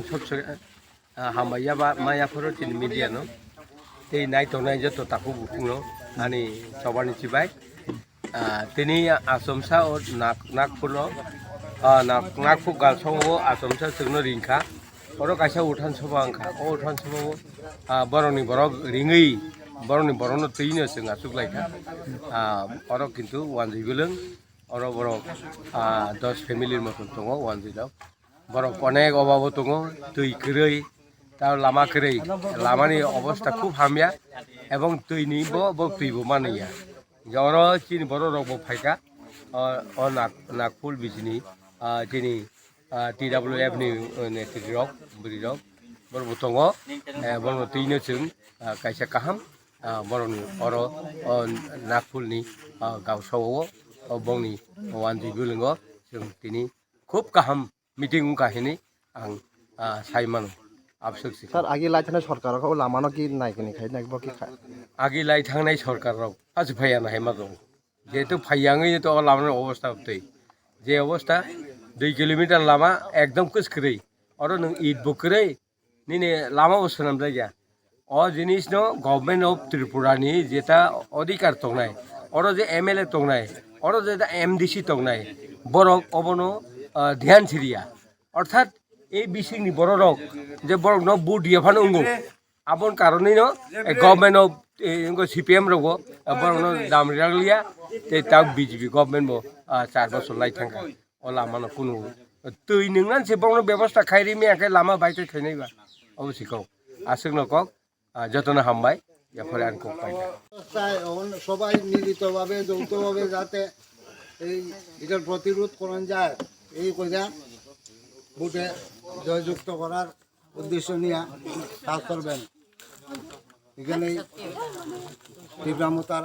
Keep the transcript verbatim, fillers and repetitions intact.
Sok sok, ah, hambai ya ba, ma ya phoro chini media no. Tei nai tongnai joto takhuk bukhuk no, ani chobani chibai. Ah, tini achomsa o nak, nakphur no, ah, nak, nakphur galsong o achomsa chwngno ringkha. Oro kaisa uthan soba wngkha. O uthan soba o, ah, borokni borok ringwi, borokni borokno twino chwng achuk laikha. Ah, oro kintu wanjwi beleng, oro borok, ah, dos family ni motom tongo wanjwi rok. Borok onek obabo tongo, twi kwrwi, ta lama kwrwi, lamani obostha khub hamya, ebong twini bo, bo twi bo manliya. Oro chini borok rok bo phaikha, o, o nak, nakphul bisini, ah, chini, ah, T W F ni, eh, netri rok, bwrwi rok, borok bo tongo, eh, borok twino chwng, ah, kaisa kaham, ah, borokni oro, o nakphulni, ah, gausao, o bongni wanjwi bwlwngo chwng tini khub kaham meeting wngkha hinwi ang, ah, sai mano. Abswk se. Sir, agi lai thangnai sorkar rok o lama no ki nai kini khai nai bo ki khai. Agi lai thangnai sorkar rok achu phaiya na hai ma rok. Jehetu phaiya wngwi to o lama ni obostha twi. Je obostha dui kilometer lama ekdom kwskwrwi. Oro nwng it bo kwrwi, nini lama bo swnam jakya. O jinis no Government of Tripura ni jeta odhikar tongnai, oro je M L A tongnai, oro jeta M D C tongnai, borok obono, ah, dhyan siriya. Orthat ei bising ni borok rok je borok no vote diya phano wngo, abon karon no, eh, Government of, eh, wngkha C P M rok bo, eh, borok no dam rirang liya, tei tak B J P government bo, ah, char bosor lai thangkha. O lama no kunu twi nwng nan se borok no bebosta khai ri miya khe lama bai tei khainai ba. Obo si kok. Aswk no kok. Ah, jotono hambai, এরপরে আর কোক পাই না। অবস্থায় অন-, সবাই মিলিতভাবে, যৌথভাবে যাতে এই, এটার প্রতিরোধ করা যায়, এই কইরা ভোটে জয়যুক্ত করার উদ্দেশ্য নিয়ে কাজ করবেন। এখানেই তীব্রামতার